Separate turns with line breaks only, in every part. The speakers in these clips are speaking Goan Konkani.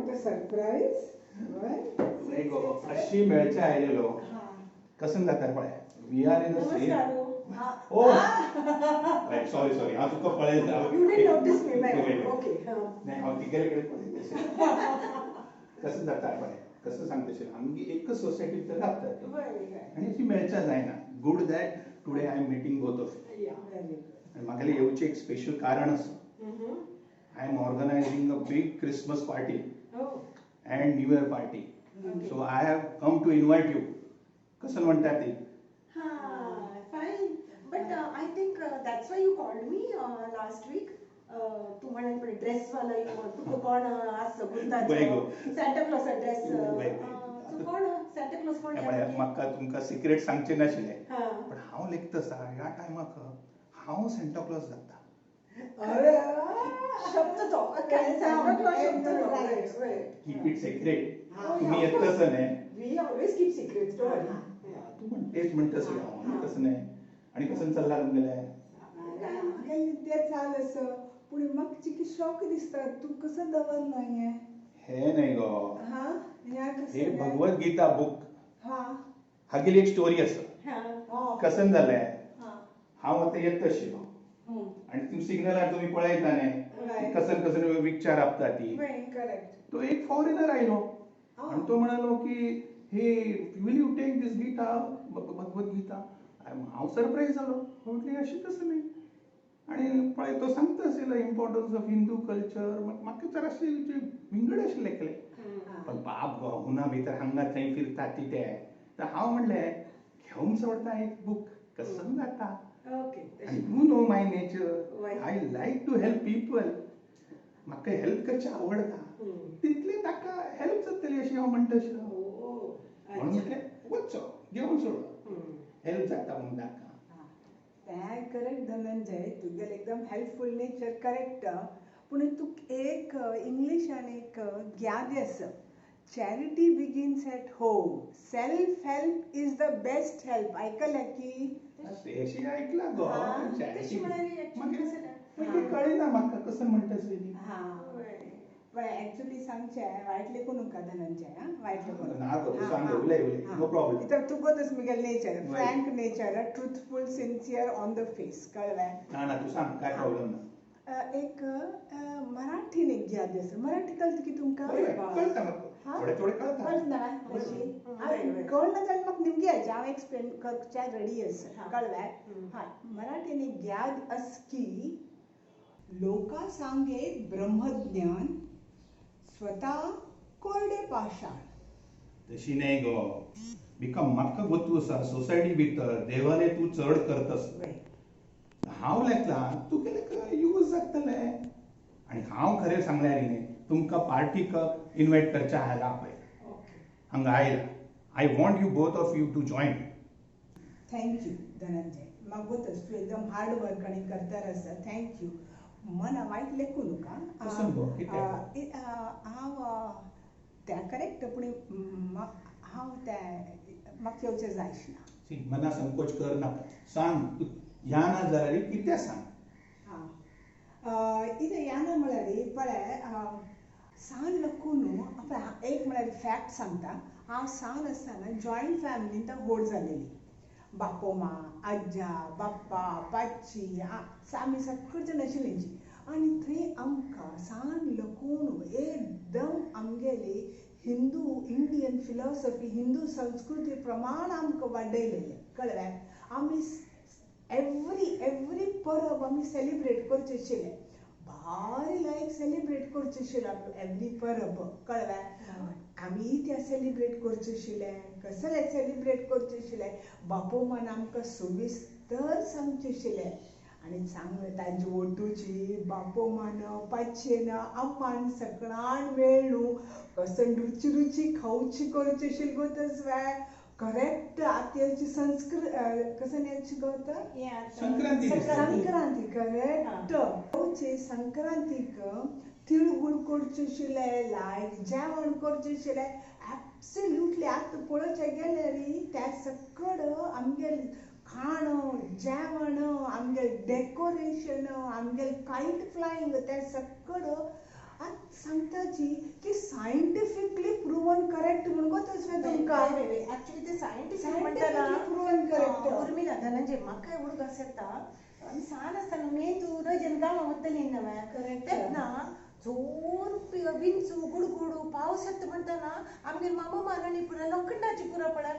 What a surprise.
नाही गो, अशी मेळचे आयलेलो कसं जाता पळय, we are in the same. Oh, sorry sorry, हांव तुका पळयता.
You didn't notice me, ma'am. Okay.
नाही, हांव तिगेले कडेन पळयता. कसं जाता पळय, कसं सांगता, आमगे एकच सोसायटी भितर रावतात आनी अशी मेळच्या जायना. Good that today I am meeting both of you. आनी म्हाका येवचें एक स्पेशल कारण आसा. I am organizing a big Christmas party and New Year party. So I have come to invite you. कसं म्हणतात ती?
Fine, but I think that's why you called me last week. तू म्हणाल ड्रेस वाला, तुका कोण आज
वय गो.
सांता क्लॉस ड्रेस.
वय.
कोण सांता क्लॉस कोण?
म्हाका तुमकां सिक्रेट सांगचें नाशिल्लें, पण हांव लेखता आसा ह्या टायमाक हांव सांता क्लॉस जाता.
अरे
शब्द तो सांता क्लॉस शब्द तो.
Keep it secret. तुम्ही येतच न्ही.
We always keep secrets, don't worry.
तू म्हण तेच म्हणटस हांव तसं न्ही. आनी कसं चल्ला तुमगेलें?
ते चाल आसा, पूण म्हाका चिकी शॉक दिसता. तूं कसं दवरना हें?
हे न्ही गो, हे भगवत गीता बूक. हागेली एक स्टोरी आसा. कसं जालें, हांव आतां येत आशिल्लो आनी तूं सिग्नलार तुमी पळयता न्ही, कसन कसन विचार आपता ती. तो एक फॉरेनर आयलो आनी तो म्हणालो की hey, will you take this Gita, Bhagavad Gita? हांव सरप्रायज जालो. म्हटलें अशें कसं न्ही. आनी पळय तो सांगता आशिल्लो इम्पॉर्टन्स ऑफ हिंदू कल्चर. म्हाका जराशें विंगड आशिल्लें केलें. पण बाप गो, हुना भितर हांगा थंय फिरता ती ते. तर हांव म्हणलें घेवन सोडता एक बूक, कसं जाता. You know my nature, I like to help people. म्हाका हेल्प करचें आवडटा, तितलें ताका हेल्प जातली अशें हांव म्हणटा. अशें म्हणून म्हटलें वचो घेवन सोड, हेल्प जाता म्हणून ताका.
तें करेक्ट धनंजय, तुगेलें एकदम हेल्पफूल नेचर करेक्ट. पूण तुका एक इंग्लिशान एक ज्ञान आसा, charity begins at home, self help is the best help. आयकलें की?
अशें आयकलां गो. मागीर कळना म्हाका कसं म्हणटा.
पण ऍक्च्युली सांगचें वायट लेखू नका धनंजय. हा, वायट लेखू.
ना गो, तूं सांग, उलय उलय, नो प्रॉब्लम.
कित्याक तुगोच मुगेलें nature, frank nature, truthful, sincere on the face. कळ्ळें?
ना ना, तूं सांग, काय प्रॉब्लम ना.
एक मराठीन एक याद आसा. मराठी कळटा की तुमकां?
कळटा म्हाका, थोडे थोडे कळटा.
कळना कळना जाल्यार म्हाका निमगे हाचें हांव एक्सप्लेन करच्या रेडी आसा. कळ्ळें? हय, मराठीन एक याद आसा की लोका सांगे ब्रह्मज्ञान, स्वतः कोरडे पाषाण.
तशी न्हय गो, बिका म्हाका गोतू आसा सोसायटी भितर देवाले तूं चड करतस. हांव लेखला तुगेले यूज जातलें. आनी हांव खरें सांगल्यार न्ही, तुमकां पार्टीक इनवायट करचें आयला पळय, हांगा आयला. I want you both of you to join.
Thank you Dhananjay, म्हाका गोतस तूं एकदम हार्ड वर्क आनी करता आसा. Thank you. मना वायट लेखू नका. हांव तें करेक्ट, पूण हांव तें म्हाका येवचें जायच ना.
मना संकोच कर नाका, सांग तूं या ना जाल्यार कितें सांग.
हां, कितें या ना म्हळ्यार पळय, सान लकू न्हू. एक म्हळ्यार फॅक्ट सांगता, हांव सान आसतना जॉयंट फॅमिलीन व्हड जालेली. बापोमा, आज्जा, बाप्पा, पाची, आमी सगळीं जाण आशिल्लीं. आनी थंय आमकां सान लकून एकदम आमगेली हिंदू इंडियन फिलॉसॉफी, हिंदू संस्कृती प्रमाण आमकां वाडयलेलें. कळ्ळें? आमी एवरी एवरी परब आमी सेलिब्रेट करचे आशिल्ले, भारी लायक सेलिब्रेट करचे आशिल्ले आमी एवरी परब. कळ्ळें? आमी त्या सेलिब्रेट करचे आशिल्ले, कसले सेलिब्रेट करचे आशिल्ले. बापोमान आमकां सविस्तर सांगचें आशिल्लें. आनी सांग तांची ओटूची बापोमान, पाचयेन, अम्मान सगळ्यान मेळ न्हू कसं रुची रुची खावची करची आशिल्ली गोतच वे करेक्ट. आतां संस्कृत कसं याची गोता
संक्रांती,
संक्रांती करेक्ट. खावचे संक्रांतीक तिळगुळ करचे आशिल्ले, लायक जेवण करचें आशिल्लें. ॲब्सोल्युटली आतां पळोवचें गेल्यार त्या सकड आमगेलें खाण जेवण, आमगेलें डेकोरेशन, आमगेलें कायट फ्लायींग, त्या सकड आतां सांगता जी की सायंटिस्ट प्रूवन करेक्ट म्हण गो तसलें तुमकां.
ऍक्च्युली ते सायंटिफिक म्हणटा
प्रूवन करेक्ट.
उर्मिला धनंजय म्हाका उडगास येता आमी सान आसतना मे तूं रजेन गांवां वतली न्हय तेन्ना जोर विंचू गुडगुडू पावस येता म्हणटना आमगेर मामा माराणी पुरा लोखंडाची पुरा पळय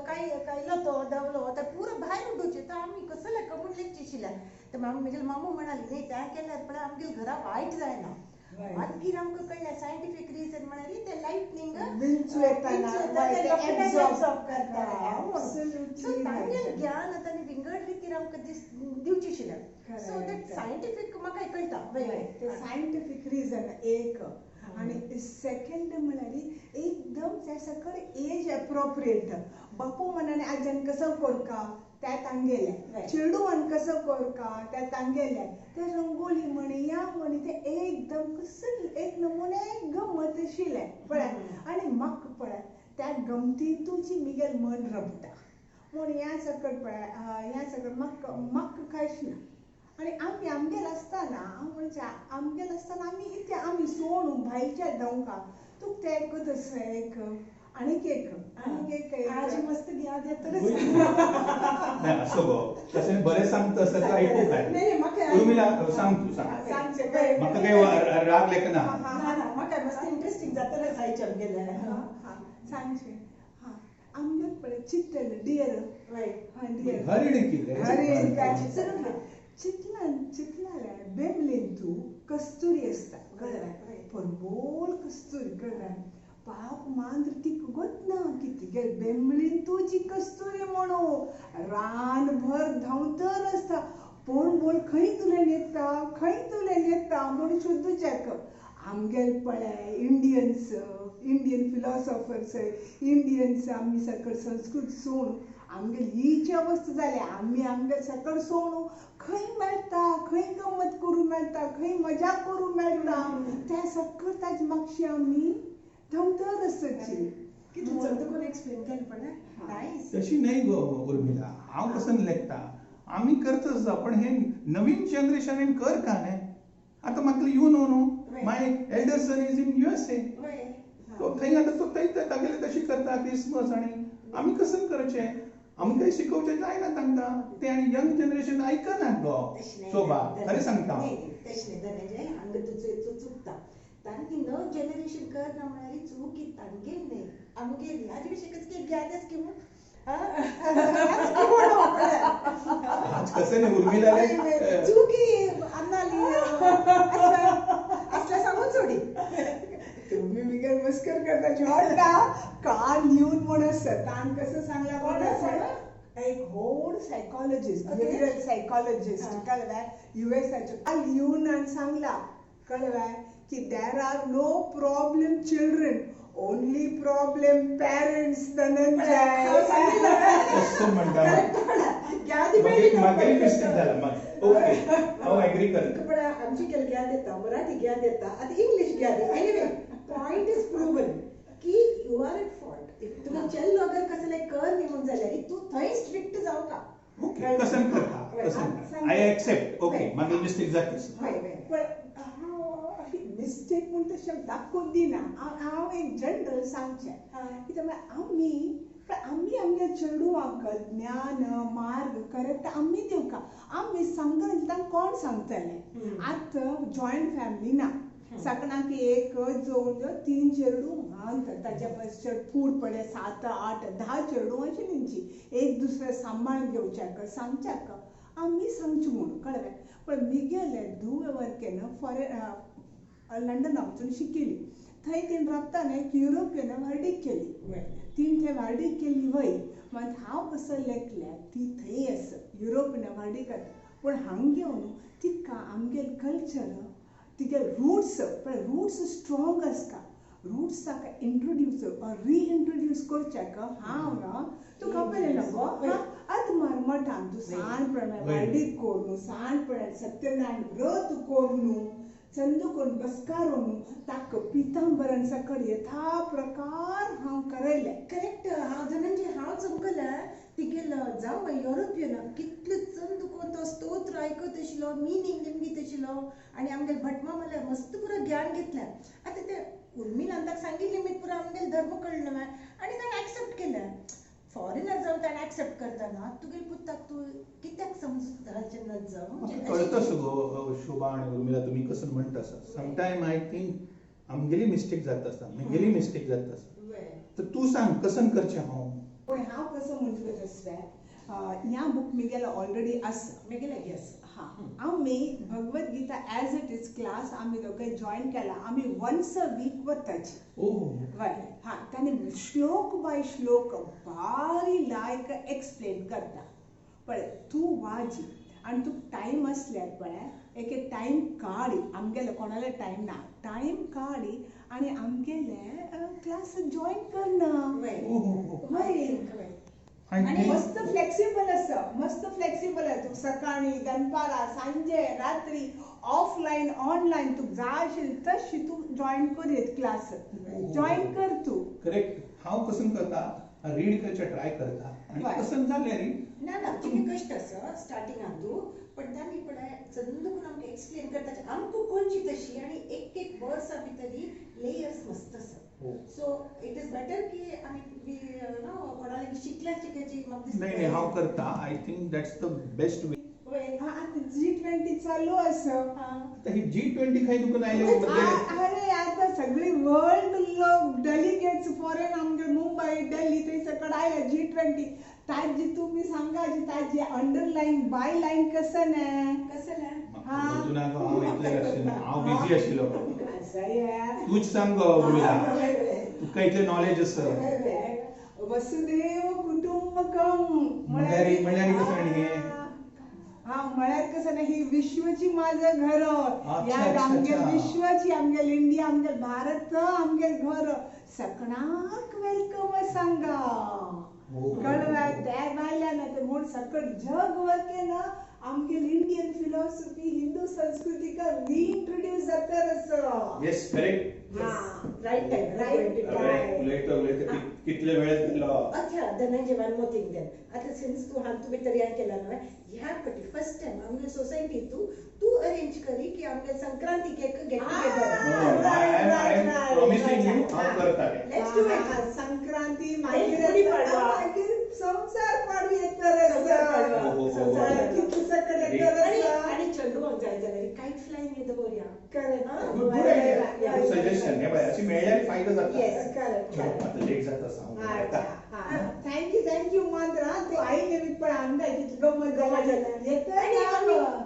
काय कायलो तो धांवलो ते पुरो भायर उडोवचे. तर आमी कसले कमून लेगची आशिल्ल्या. तर म्हगेले मामू म्हणाली न्ही त्या केल्यार पळय आमगेर घरा वायट जायना. मागीर आमकां कळ्ळें सायंटिफीक रिजन म्हळ्यार ते लायटनींग एब्सॉर्ब करता. सो तांगेलें ज्ञान आतां आनी विंगड रितीर आमकां दिवचें आशिल्लें. सो that scientific म्हाका कळटा.
ते सायंटिफीक रिजन एक आनी सेकंड म्हळ्यार एकदम त्या सकळ एज एप्रोप्रिएट. बापू मनाने आज्यान कसो कोरका त्या तांगेलें, चेडूवान कसो कोरका त्या तांगेलें, ते रंगोली म्हणी या म्हणी ते एकदम कसं एक नमुने गमत आशिल्लें पळय. आनी म्हाका पळय त्या गमतींतूच मिगेल मन रमता म्हूण ह्या सकट पळय ह्या सकट म्हाका म्हाका कांयच ना. आनी आमी आमगेर आसतना म्हणजे आमगेर आसतना आमी इतले आमी सोणू भायच्या धांवका तुका तें एकूच आसा एक आनीक एक आनीक एक
आज मस्त याद येतलें.
नाही असो गो तशें बरें सांगता आसता तें आयकूंक जाय. उर्मिला सांग तूं सांग म्हाका काही राग लेखना.
म्हाका मस्त इंट्रस्टींग जातलें सायचे आमगेलें.
सांगचें हां आमगेर पळय चित्तल डियर डियर
हरीण कितें
हरीण चितलान चितलाल्यार बेबलेन तूं कस्तुरी आसता कळ्ळें परबोळ कस्तुरी कळ्ळें. पाप मांद्र तिका गोत ना की तिगे बेंबळीन तुजी कस्तुरी म्हणू रानभर धांवतर आसता पूण बोल खंय तुल्यान येता खंय तुल्यान येता म्हणून सोदूच्याक. आमगेल पळय इंडियन्स इंडियन फिलॉसॉफर्स इंडियन्स आमी सकळ संस्कृत सोडून आमगेर हीची अवस्था जाल्या. आमी आमगेर सकळ सोडून खंय मेळटा खंय गमत करूं मेळटा खंय मजा करूं मेळटा त्या सकळ ताजे मागशी आमी धांवतर आसची.
कितलें चड कोण एक्सप्लेन केलें पळय नायस.
तशी न्हय गो उर्मिला हांव कसं लेखता आमी करता आसता पण हे नवीन जनरेशनान कर का न्हय. आतां म्हाका you know न्हू my elder son is in USA. तो थंय आतां तो थंय तागेले तशी करता क्रिसमस आनी आमी कसं करचें आमकां शिकोवचें जायना तांकां ते आनी यंग जनरेशन आयकना गो शोभा खरें सांगता.
तशें न्हय धनंजय हांगा तुजो चुकता. तांकी नव जनरेशन करना म्हळ्यार चूक की तांगेल न्हय आमगेली. हाजे विशीं कसली ज्ञानच की म्हूण
आज कसं न्हय उर्मिला
चुकी अन्नाली असल्या सांगून सोडी.
तुम्ही बिगर मस्कर करता झोडटा काल येवन म्हण आसता तान कसं सांगला कोण आसा एक व्हड सायकोलॉजिस्ट बिहेवियरल सायकोलॉजिस्ट कळ्ळें युएसाचो काल येवन आनी सांगला कळ्ळें की there are no problem children only problem parents. Dhananjay
तशें म्हणटा ओके हांव एग्री करता.
आमची केल ज्ञान येता मराठी ज्ञान येता आतां इंग्लीश ज्ञान येता. एनिवे पॉयंट is proven की you are at fault. If तुका चेल्लो अगर कसलें कर न्ही म्हूण जाल्यार तूं थंय स्ट्रिक्ट जावका.
ओके कसं करता कसं I accept okay मागीर मिस्टेक जाता.
पण हांव अशी मिस्टेक म्हूण तशें दाखोवन दिना. हांव एक जनरल सांगचें कित्याक म्हळ्यार आमी आमी आमगे चेडवांक ज्ञान मार्ग करेक्ट आमी दिवका. आमी सांगना तांकां कोण सांगतलें. आतां जॉयंट फॅमिली ना सगळ्यांक एक दोन तीन चेडूं मानता ताच्या परस चड फूड पडले 7 8 10 चेडूं अशी तेंची एक दुसरे सांबाळून घेवच्याक सांगच्याक आमी सांगचें म्हूण कळ्ळें. पण मिगेले धुवे वर्केन फॉरेन लंडना वचून शिकिल्ली थंय तीन राबता न्हय एक युरोपियन व्हरडीक केली तीन थंय व्हरडीक केली वय मात हांव कसो लेखल्या ती थंय आसा युरोपियन व्हरडीक आसा पूण हांग घेवन तिका आमगेल कल्चर तिगे रूट्स पळय रूट्स स्ट्रॉंग आसता रूट्स ताका इंट्रोड्यूस रिइंट्रोड्यूस करच्याक हांव ना तूं खबर ना गो आत्मार मठान तूं साणपणान व्हरडीक करून साणपणान सत्यनारायण व्रत करून चंद करून बसकारून ताका पितांबरान सकड यथा प्रकार हांव करयलें.
करेक्ट. हांव धनंजय हांव चमकलें तिगेल जावं युरोपियन कितले चंद कोण तो स्तोत्र आयकत आशिल्लो मिनींग निमगीत आशिल्लो आनी आमगेले भटमा म्हणल्यार मस्त पुरो ज्ञान घेतलें. आतां ते उर्मिलान ताका सांगिल्लें मी पुरो आमगेले धर्म कळ्ळें न्हय आनी ताणें एक्सेप्ट केलें. फॉरेनर जावन ताणें एक्सेप्ट करतना तुगेले पुताक तूं कित्याक समजूत घालचें नज.
कळटा गो शोभा आनी उर्मिला, तुमी कसं म्हणटा आसा. समटायम I think आमगेली मिस्टेक जाता आसता, म्हगेली मिस्टेक जाता आसता. तर तूं सांग कसन करचें हांव.
पूण हांव कसो म्हणटलें तसलें, ह्या बूक मिगेलो ऑलरेडी आसा.
मेगेले लागीं आसा.
हां, आमी Bhagavad Gita as it is class आमी दोगांय जॉयन केला. आमी वन्स अ वीक वताची. वय, हां, ताणें श्लोक बाय श्लोक बारी लायक एक्सप्लेन करता. पळय तूं वाजी आनी तुका टायम आसल्यार पळय एक एक टायम काडी, आमगेलो कोणालो टायम ना, टायम काडी आनी आमगेले क्लास जॉयन करना. वय, आनी मस्त फ्लेक्सिबल आसा, मस्त फ्लेक्सिबल आसा. तुका सकाळी, दनपारां, सांजे, रात्री, ऑफलायन ऑनलायन तुका जाय आशिल्ली तशी तूं जॉयन कर क्लास, जॉयन कर तूं.
करेक्ट. हांव कसं करता, रीड करचें ट्राय करता आनी कसं जालें रीड.
ना ना, तुमी कश्ट आसा स्टार्टिंगाक तूं, पण तांणी पळय चंद करून आमकां एक्सप्लेन करता, आमकां कळची तशी आनी एक एक वर्सा भितरी लेयर्स मस्त आसा. सो it is better की आमी नो कोणाला शिकल्याची म्हाका दिसता.
नाही, हांव करता. I think that's the best way.
आतां G20 चालू आसा.
आतां ही G20 खंय तुका आयले?
अरे आतां सगळी वर्ल्ड लोक डेलिगेट्स फॉरेन आमगे मुंबय, दिल्ली थंय सकड आयले G20. ताजी तुमी सांगा, ताजी अंडरलायन बाय लायन कसं न्हय
कसं न्हय.
हांव इतलें हांव बिजी आशिल्लो. तूच सांग गो उर्मिला, तुका इतलें नॉलेज आसा.
वसुदेव कुटुंबकम
म्हणल्यार कसं आनी हें?
हा, म्हळ्यार कसं ना, ही विश्वची माझं घर, ह्या आमगेल विश्वाची, आमगेल इंडिया, आमगेल भारत, आमगेल घर, सकणाक welcome सांगा. कळ्ळें? त्या भायल्यान ते म्हूण सकट जग वरकें ना आमगेल इंडियन फिलॉसॉफी, हिंदू संस्कृतीक रिइंट्रोड्यूस जाता आसा.
Yes, correct.
Right time,
right time.
उलयता उलयता कितले वेळ गेलो.
अच्छा Dhananjay, one more thing then. आतां सिन्स तूं हांव तुवें तयार केला न्हय ह्या फावटी फर्स्ट टायम आमगे सोसायटी तूं अरेंज करी की आमगे संक्रांतीक एक get together.
I am promising you, हांव करता.
Let's do it.
Sankranti मागीर मागीर संवसार पाडवी येता.
आनी चेडवांक जाय जाल्यार कायट फ्लायिंग येता बरया.
Correct.
Good idea, good suggestion. हे पळय अशी मेळ्ळ्यार फायदो जाता.
येस, करेक्ट.
आतां लेट जाता सांग.
Thank you, thank you मात्र. तूं आयले मी पण आमकां कितली गमत जाली.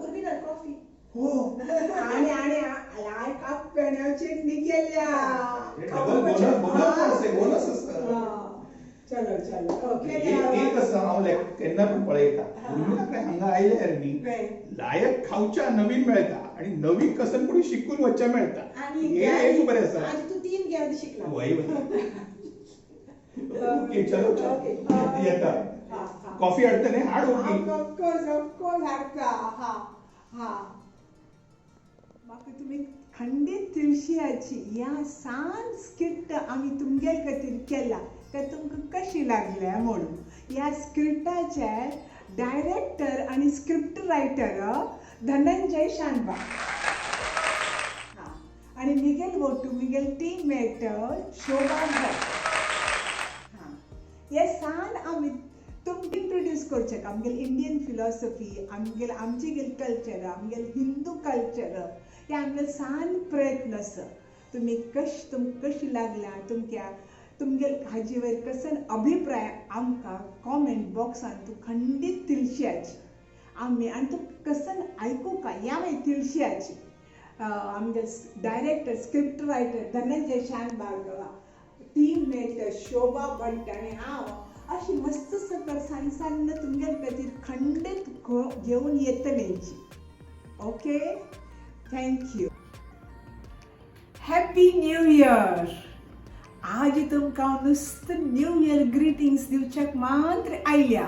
उर्मिला कॉफी.
हो, आनी आनी लायक पेण्याची निघेल्या.
बोनस आसा.
चलो चलो, ओके.
एक आसा, हांव केन्ना पण पळयता उर्मिला काय हांगा आयल्यार न्ही लायक खावच्या नवीन मेळटा आनी नवीन कसन कोणी शिकून वच्चें मेळटा. हें एक बरें आसा.
आनी तूं 3 ग्याद शिकला.
वय ओके, चलो चलो, येता. कॉफी हाडटा न्ही? हाड. Okay,
of course, of course हाडटा. हां हां, म्हाका तुमी खंडीत तुळशियाची ह्या सान स्किट्ट आमी तुमगे खातीर केला ते तुमकां कशी लागल्या म्हणून. ह्या स्क्रिप्टाचे डायरेक्टर आनी स्क्रिप्ट रायटर धनंजय शानबाग, हां, आनी मिगेल वोटू मिगेल टीममेट शोभा भट. हां, हे सान आमी तुमकां इंट्रोड्यूस करचें आमगेल इंडियन फिलॉसॉफी, आमगेल आमची गेल कल्चर, आमगेल हिंदू कल्चर, हे आमगेल सान प्रयत्न आसा. तुमी कश तुमकां कशी लागल्या, तुमक्या तुमगेल हाजे वयर कसन अभिप्राय आमकां कॉमेंट बॉक्सान तूं खंडीत तिळशियाची आमी आनी तूं कसन आयकूंक या मागीर तिळशियाची. आमगेल director script writer Dhananjay Shanbhag, teammate Shobha Bhat आनी हांव अशी मस्त सकळ सान सान तुमगेल खातीर खंडीत घेवन येतलेंची. Okay, thank you. Happy new year. आज तुमकां नुस्तें न्यू इयर ग्रिटिंग्स दिवच्याक मात्र आयल्या.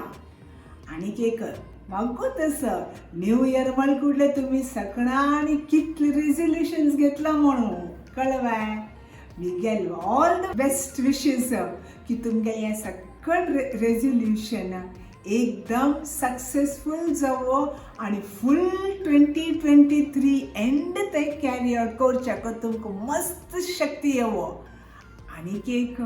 आनीक एक म्हाका तसो न्यू इयर मळकुडले तुमी सकणांनी कितले रेजोल्युशन्स घेतला म्हणून कळवाय. Miguel all the best wishes की तुमगे हें सकळ रेजोल्युशन एकदम सक्सेसफूल जावो आनी फूल 2023 एंड ते कॅरी आवट करच्याक तुमकां मस्त शक्ती येवो. आनीक एक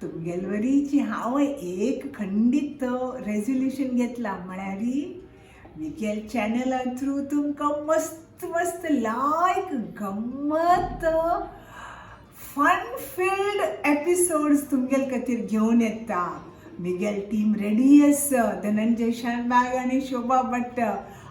तुमगेले वरीची हांव एक खंडीत रेजोल्युशन घेतला, म्हळ्यार मिगेल चॅनला थ्रू तुमकां मस्त मस्त लायक गम्मत फन फिल्ड एपिसोड्स तुमगेले खातीर घेवन येता. मिगेल टीम रेडी आसा, धनंजय शानबाग आनी शोभा भट्ट.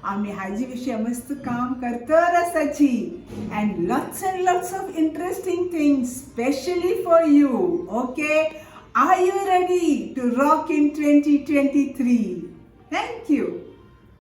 आमी हाजे विशीं मस्त काम करतर आसाची and lots of interesting things specially for you. Okay, are you ready to rock in 2023? Thank you.